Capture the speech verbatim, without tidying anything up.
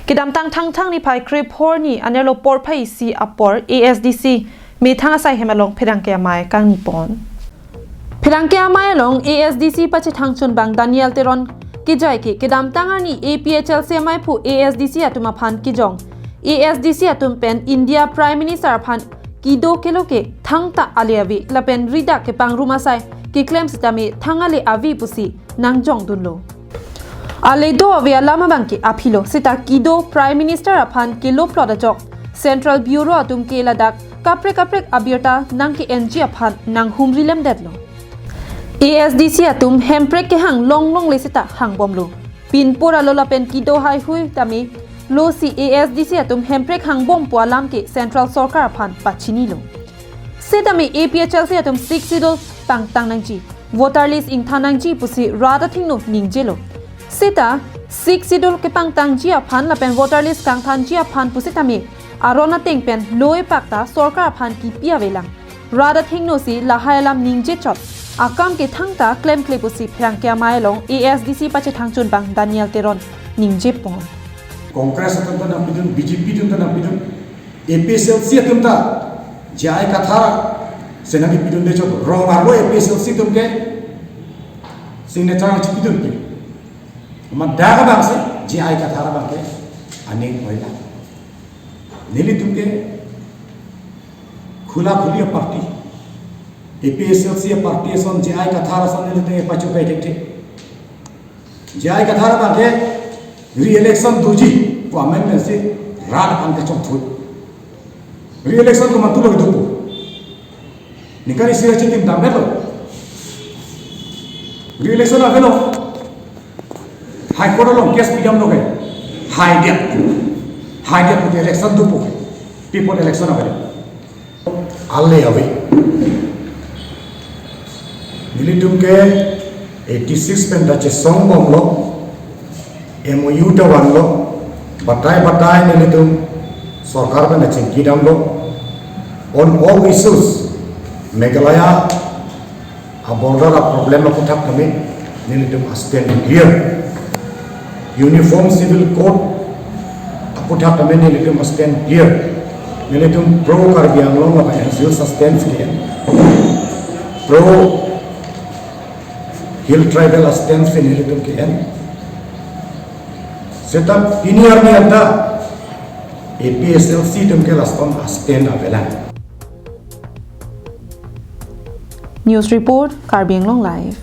Kedamtang Thangthang niphai krepho arni anerlo porphai isi apor A S D C methang asai hem along pherangke amei kangni pon. Pherangke amei along A S D C pachethang chunbang Daniel Teron kejai ke kedamtang arni A P H L C ameiphu A S D C atum aphan kejong, A S D C atum pen India Prime Minister aphan kedo kelo ke thangta ale ave lapen ridak kepangrum asai keklem sitame thang ale ave pusi nangjongdunlo. Ale do ave alam abang ke aphilo seta kedo Prime Minister aphan keloplot ajok Central Bureau atum ke ladak kaprek kaprek abirta nangke-enji aphan nanghumri lemdetlo. A S D C atum hemprek kehang longlongle seta hangbomlo. Pinpur alo lapen kedo haihui tame lo si A S D C atum hemprek hangbom pu alam ke Central Sorkar aphan pachinilo. Setame A P H L C atum Sixth Schedule pangtang nangji, voter list ingthan nangji pusi rat athengno ningjelo. Seta Sixth Schedule kepangtangji aphan lapen voter list kangthanji aphan pusitame aron ateng pen lo-e pakta sorkar aphan kipi avelang. Rat athengno si lahai alam ningje chot, akam ke thangta klemkle pusi pherangke amei along A S D C pachethang chunbang Daniel Teron ningje pon. Congress atum ta nangpidun, B J P atum ta nangpidun, A P H L C atum ta J I Kathar si nangkepidunde chot, rong arlo A P H L C atum ke signature nangchipidunde. Amat dak abang si J I Kathar abang ke aning oila. Nelitum ke khula khuli a-party, A P H L C a-party ason, J I Kathar ason nelitum pachokai thekthe. J I Kathar abang ke re-election doji pu amendment si rat aphan kachongthui. Re-election komantu lo kedopo? Ningkan isi ra chitim damdetlo. Re-election avelo. High Court along case pidamlo ke. Haidet. Haidet pu election dopo ke. People election avelo. Ale ave. Nelitum ke eighty six pen ta chesongbomlo, M O U ta vanlo, batai batai nelitum sorkar pen ta chingkidamlo. On all issues, Meghalaya a-border a-problem aphuthak tame nelitum a-stand clear. Uniform Civil Code aphuthak tame nelitum a-stand clear. Nelitum pro Karbi Anglong lapen N C Hills a-stance ke-en, pro Hill Tribal a-stance ke nelitum ke-en. Seta pini arni anta A P H L C atum ke laston a-stand avelang. News report, Karbi Anglong Live.